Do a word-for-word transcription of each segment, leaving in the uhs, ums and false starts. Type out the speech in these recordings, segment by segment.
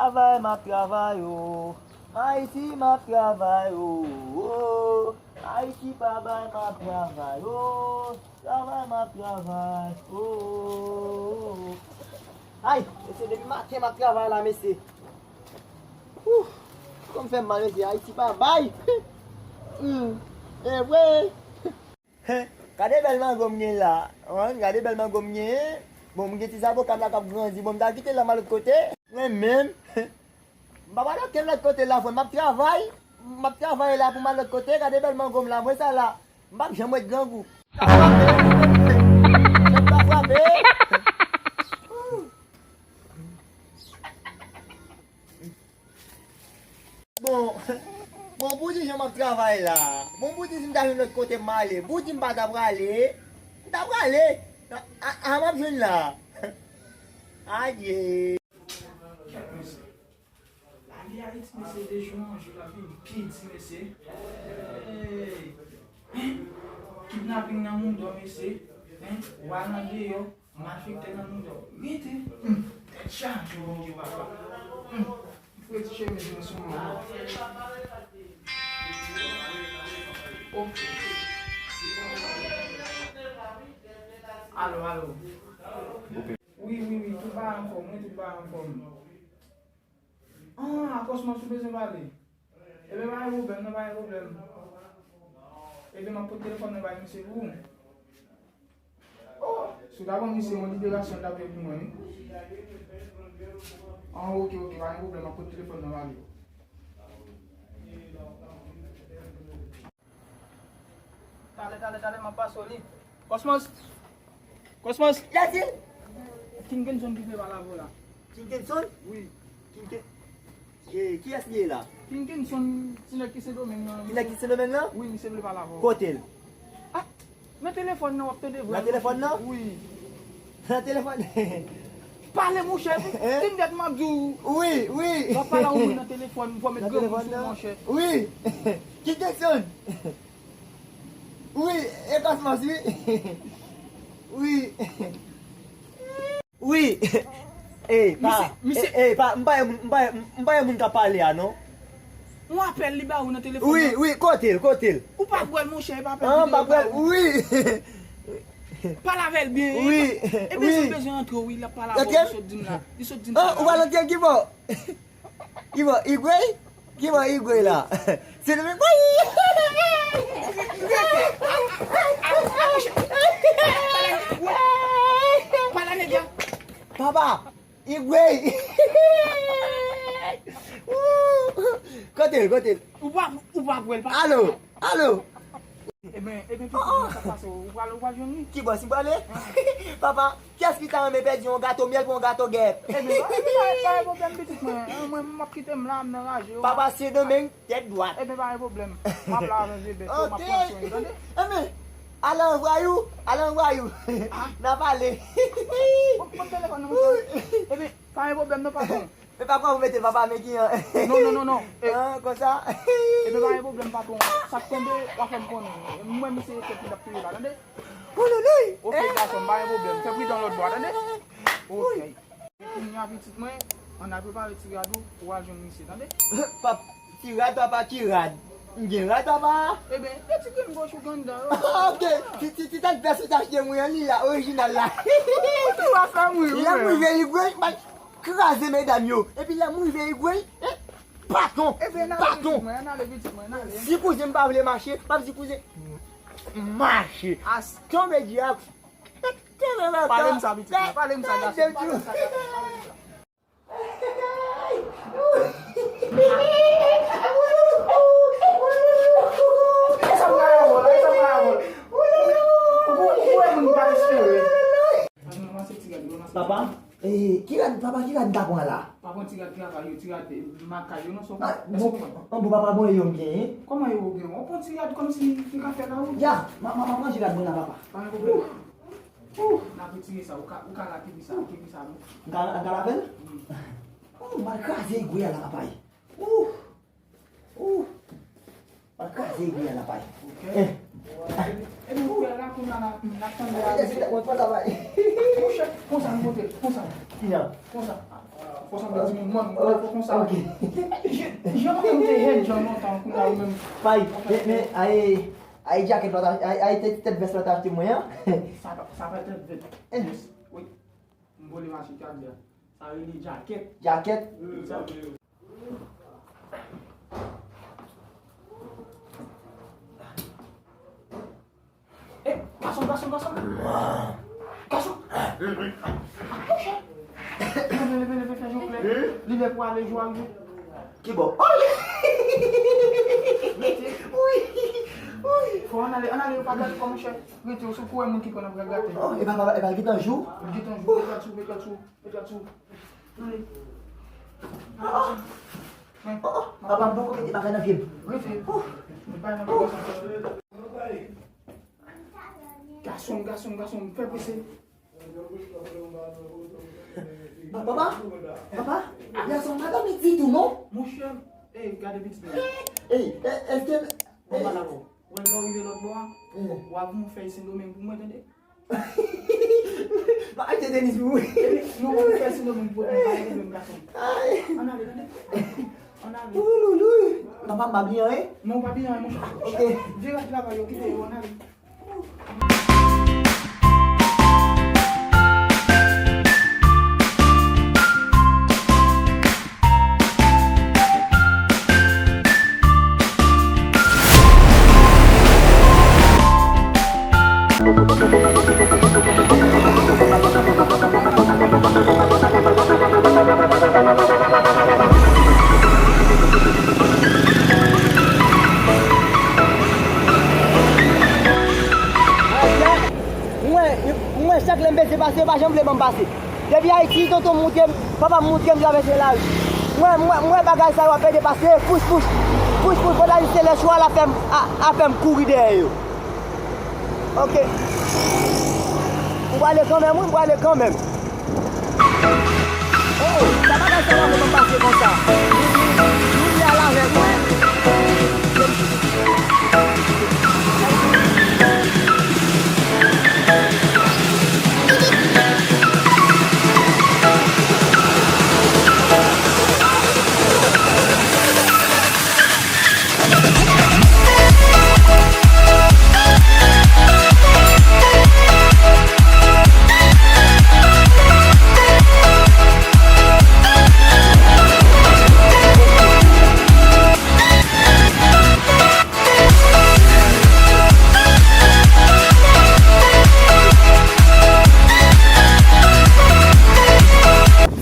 Travay m ap travay o. Ayiti m ap travay o. Ayiti pa bay m ap travay o. Travay m ap travay o. Ay, mesye, depi maten m ap travay la, mesye. Ouh, kò m fè m mal, mesye. Ayiti pa bay. Hmm, e vre. Gade bèl mango m gen la. Wi, gade bèl mango m gen. Bon, m gen ti zaboka m la k ap grandi. Bon, m ta kite l la m al lòt kote. Mwen menm, m pa pral okenn lòt kote la, frè. M ap travay. M ap travay la pou m al lòt kote. Gade bèl mango m la. Mwen sa la. M p ap janm wè grangou. Tèt pa frape. Bon, bon, pou di jan m ap travay la. Bon, pou di si m ta jwenn lòt kote m ale. Pou di m pa ta prale. M ta prale. A, a, a, m ap jwenn la. Adye. Lavi Ayiti, mesye, de jou an jou, l ap vin pi di, mesye. Hey! Kidnaping nan moudò, mesye. Hein? Wa nan deyò. Malfektè nan moudò. Rete. Hmm. Tèt chaje, Bondye papa. Hmm. Fouye ti chemiz mwen sou mwen. Ok. Alo, alo. Wi, wi, wi, tout bagay anfòm, wi, tout bagay anfòm. Ah, Cosmos ou bezwen pale? Ebyen, pa gen pwoblèm, non, pa gen pwoblèm. Ebyen, m ap pote telefòn nan bay misye pou ou. Oh, si w ta konn misye, yon liberasyon l t ap fè pou mwen, wi. Ah, ok, ok, pa gen pwoblèm, m ap pote telefòn nan ba li. Talè, talè, talè, m ap pase w li. Cosmos! Cosmos! Yasir! Kingenson ki vle pale avè w la. Kingenson? Wi. Kinge-, e, kiyès li ye la? Kingenson, ti nèg ki Sendomeng nan. Ti nèg ki Sendomeng nan? Wi, misye vle pale avè w. Kote l? Ah, nan telefòn nan, w ap tande vwa l. Nan telefòn nan? Wi. Nan telefòn? Pale, monchè. Hein? Tin dèt m ap di w. Wi, wi. W ap pale a yon moun nan telefòn, fò w met granmoun sou ou, monchè. Wi. Kingenson. Wi, e Cosmos, wi. Wi. Wi. E, pa, misye, misye e, e, pa, m pa, m pa, m pa yon moun k ap pale a, non. Yon apèl li ba ou nan telefòn nan. Wi, wi, kote l, kote l? Ou pa p wè l, monchè, e pa apèl videyo li ba ou. Wi. Pale avè l byen. Wi. E bezwen, wi, bezwen antre, wi, l ap pale avè w, li sot di m la. Li sot di m sa la. Ou pral antre ki bò? Ki bò, Igwe? Ki bò, Igwe la? Se nou menm, wi! Pale, nèg la. Papa, Igwe! Kote l, kote l? Ou pa, ou pa p wè l, pa. Alo, alo! Ebyen, ebyen, pitit mwen, sa k pase, ou pral, ou pral jwenn li? Ki bò, si m prale? Papa, kiyès ki ta renmen pèdi yon gato myèl pou yon gato gèp? Ebyen, pa, ebyen, pa, pa gen pwoblèm, pitit mwen. Mwen, m ap kite m la, m nan raje yo. Papa, Sendomeng, tèt dwat. Ebyen, pa gen pwoblèm. M ap la avè vye bèt yo, m ap pran swen yo, tande? Ebyen, ale an vwayou, ale an vwayou. N a pale. Pran, pran telefòn nan, monchè. Ebyen, pa gen pwoblèm, non, patwon. E pa kwa pou mete l, papa, men ki an. Non, non, non, non. E, ah, konsa. Ebyen, pa gen pwoblèm, patwon. Sa k tonbe, w a fè m konnen. Mwen, misye, se ki t ap touye la, tande? Ololoy! Ok, gason, pa gen pwoblèm. Fè pridan lòt bò a, tande? Ok. Kounye a, pitit mwen, ann al prepare ti rad ou pou w al jwenn misye, tande? Pap, ti rad, papa, ki rad? M gen rad, papa? Ebyen, de ti grenn goch ou gen anndan yo. Ok, ti, ti, ti tèt vès ou t achte mwen an, li la, orijinal la. Ou tou a fè m ri, wi. Lè m rive, li grenn, bay, kraze medam yo. Epi lè m rive, li grenn, eh, baton, baton. Ebyen, n ale, pitit mwen, n ale, pitit mwen, n ale. Si kouzen m pa vle mache, m ap di kouzen, mache. Tonbe dyab. Tonbe baka. Pale m sa, pitit mwen, pale m sa, gason, pale m sa, gason, pale m sa. Papa, eh, ki rad, papa, ki rad m ta pran la? Pa pran ti rad travay yo, ti rad, eh, makay yo, non, sou. Ah, bon, bon, papa, bon, yo m genyen. Kòman yo ou genyen? Ou pran ti rad kòmsi li ka fè la ou? Ya, ma, ma, ma pran ti rad mwen la, papa. Pa gen pwoblèm. Ouh! N ap retire sa, ou ka, ou ka lave sa, ou ka lave sa, bon. M ka, m ka lave l? Wi. Ouh, m al kraze egwe a la, papa. Ouh! Ouh! M al kraze egwe a la, papa. Ok. Eh. Ebyen, ou wè la, kounye a, n ap, n ap tande a. Mwen pa travay. Monchè, konsa, nou pote l, konsa. Ki jan? Konsa. Fò sanble timoun, mwen, mwen, fò konsa. Ok. Jan mwen menm te head jan lontan, kounye a ou menm. Pay, men, men, ay, ay, jacket la, ay, ay, tèt, tèt vès la ta achte mwen an. Sa pa, sa pa tèt vès. Eh. Yes. Wi. M vole machin k ap di a. Sa rele jacket. Jacket? Exact. Eh, gason, gason, gason. Gason. Monchè. Leve, leve, leve, fè jonglè. Li lè pou ale jwe ak li. Ki bò? Oh, yeah! Rete. Wi. Wi. Fò ann ale, ann ale, yo pa gade kò, monchè. Rete, ou sou kourè moun ki pran nan bra gate. Oh, e pa, e pa, e pa gentan jou? Gentan jou, met gad sou, met gad sou, met gad sou. Ann ale. Oh, oh. Oh, oh. Papa, m poko mete bagay nan pye m. Rete. Oh. Met bagay nan pye gason. Gason, gason, gason, fè prese. Ba-, papa? Papa? Gason pa dòmi ditou, non? Monchè, ey, gade pitit mwen. Ey, e-, èske, bon, ey, pa dakò. Wè, lè w rive lòt bò a, eh, w ap yon fèy Sendomeng pou mwen, tande? Ba, achte tenis pou ou. Epi, nou, w ap yon fèy Sendomeng pou mwen, pa gen pwoblèm, gason. Ay. Ann ale, tande? Ann ale. Oulouloulou. Papa, m pa bliye anyen. Non, w pa bliye anyen, monchè. Ok. Vire travay yo, kite yo, ann ale. Mwen, mwen, chak lè m bezwen pase, yo pa janm vle ban m pase. Depi Ayiti, tonton m montre m, papa m montre m travèse lari. Mwen, mwen, mwen, bagay sa yo ap ede pase, pouch, pouch, pouch, pouch, pandan se lè chwa la fè m, a, a fè m kouri dèyè yo. Ok. M prale kanmenm, wi, m prale kanmenm. Oh, sa bagay sa pa vle ban m pase konsa. Li, li, li al avèk mwen.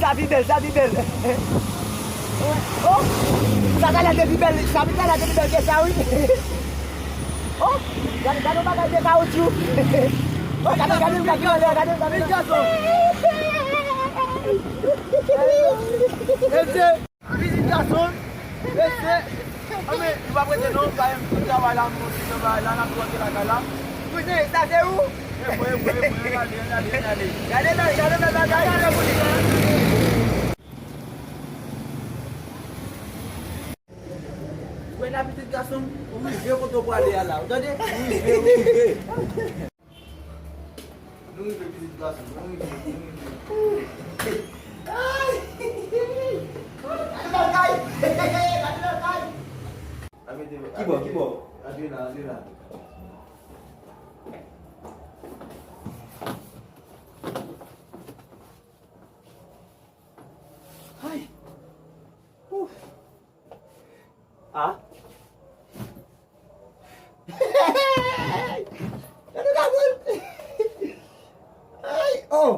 Sa pi bèl, sa pi bèl. Oh, sa talè te pi bèl, sa talè te pi bèl ke sa, wi. Oh, gade, gade yon bagay de kawotchou. Oh, gade, gade, gade, gade, gade, gade. Pitit gason. Mesye, pitit gason. Mesye. Anben, nou p ap rete non, nou bay tout travay la, nou kontinye travay la, n ap rantre lakay la. Kouzen, sa se ou? E mwen, e mwen, e mwen, ann ale, ann ale, ann ale. Gade bèl, gade bèl bagay, gade pou li. Ou wè la, pitit gason m, ou rive kote w prale a la, ou tande? Ou rive, ou rive. Nou rive, pitit gason, nou rive, nou rive. Ay! Gade bagay! Gade bagay! Ki bò, ki bò? Antre la, antre la. Ay! Ouf! Ah. Gade gason! Ay, oh!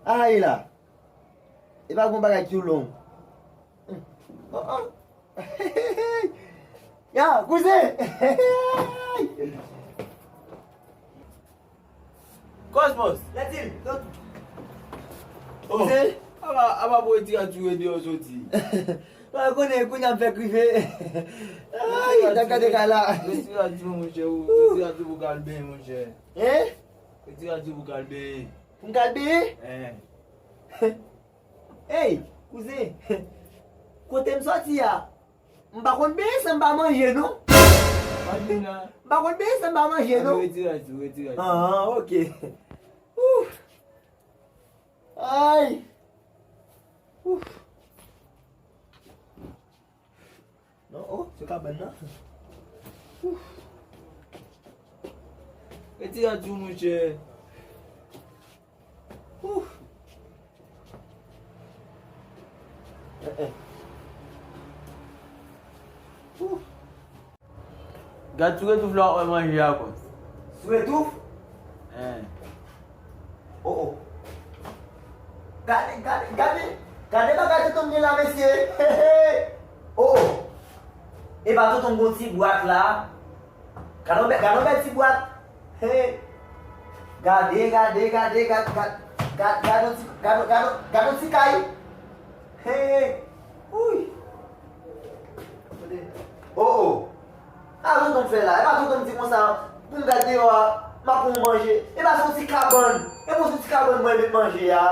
Ay la! E pa gon bagay ki long. Oh, oh. Ya, kouzen! Cosmos! Latil! Oh. Kouzen! Apa, apa pou retiratou e deyò soti. Mwen konnen kounye a m fèk rive. Ay, n ap gade kay la. Retiratou, monchè, ou, retiratou pou kal benyen, monchè. Hein? Retiratou pou kal benyen. Pou m kal benyen? Hein. Ey, kouzen. Kote m sòti a, m pa konn benyen san m pa manje, non. M pa konn benyen san m pa manje, non. Retiratou, retiratou. Ah, ok. Ouf. Ay. Ouf. Oh, se kabann nan. Ouf. Retire an di w, monchè. Ouf. Eh, eh. Ouf. Gad sou retouf la w ap manje a, bòs. Sou retouf? Hein. Oh, oh. Gade, gade, gade. Gade bagay tonton m gen la, mesye. He, he. Oh, oh. Epa tonton m gon ti bwat la. Gade yon bèl, gade yon bèl ti bwat. He. Gade, gade, gade, gad, gad, gad, gade yon ti, gade, gade, gade yon ti kay. He. Wouy. Oh, oh. A tonton m fè la. Epa tonton m di konsa, pou m gad deyò a, m ap pran manje. Epa se yon ti kabann. Epa se yon ti kabann mwen met manje a.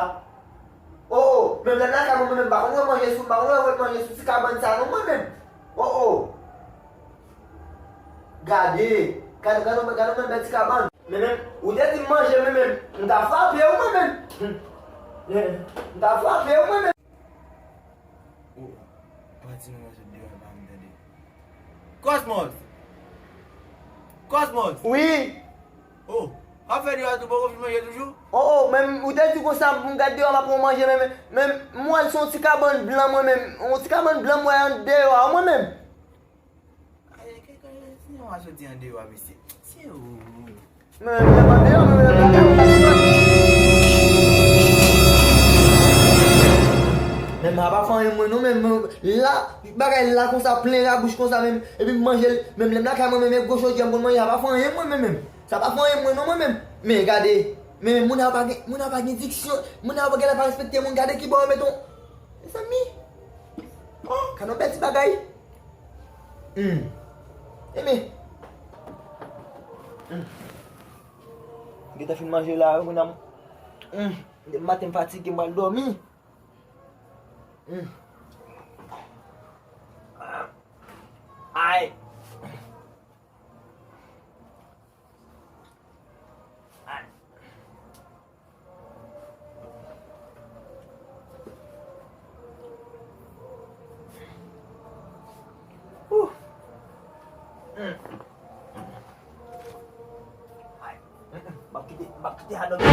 Oh, oh. Menm lè m lakay mwen, mwen menm, m pa konn wè manje sou, m pa konn wè wè manje sou ti kabann sa non, mwen menm. Oh, oh. Gade. Gade, gade, gade, gade, bèl ti kabann. Men menm, ou te di m manje, men menm, m ta frape w, mwen menm. Hmm. M ta frape w, mwen menm. Oh, pati nan manje deyò pa m tande. Cosmos! Cosmos! Wi! Oh, w ap fè deyò tou, poko fin manje toujou? Oh, oh, men ou te di konsa pou m gad deyò, m ap pran manje, men, men, men, m wè l se yon ti kabann blan, mwen menm. Yon ti kabann blan, m wè an deyò a, mwen menm. Ay, ke, ke, sinon w a soti an deyò a, mesye. Se ou. Men, men, men, men, men, men, men, men, men, men, sa pa fè anyen mwen non, men, men, la, bagay la konsa, plen rabouch konsa, men, epi m manje l, men, lè m lakay mwen, men, men, gwo chodyè m konn manje, sa pa fè anyen mwen, men, men, sa pa fè anyen mwen non, mwen, men, men, gade, men, men, moun nan pa gen, moun nan pa gen diksyon, moun nan pa gen la pa respekte moun, gade ki bò yo met on, mezanmi, oh, gade yon bèl ti bagay. Hmm. Enben. Hmm. M gentan fin manje la, wi, moun nan. Hmm. Depi maten m fatige, m pral dòmi. Hmm. Ay. Ouh. Mm. Ay. Mm, mm. M ap kite, m ap kite a dòmi.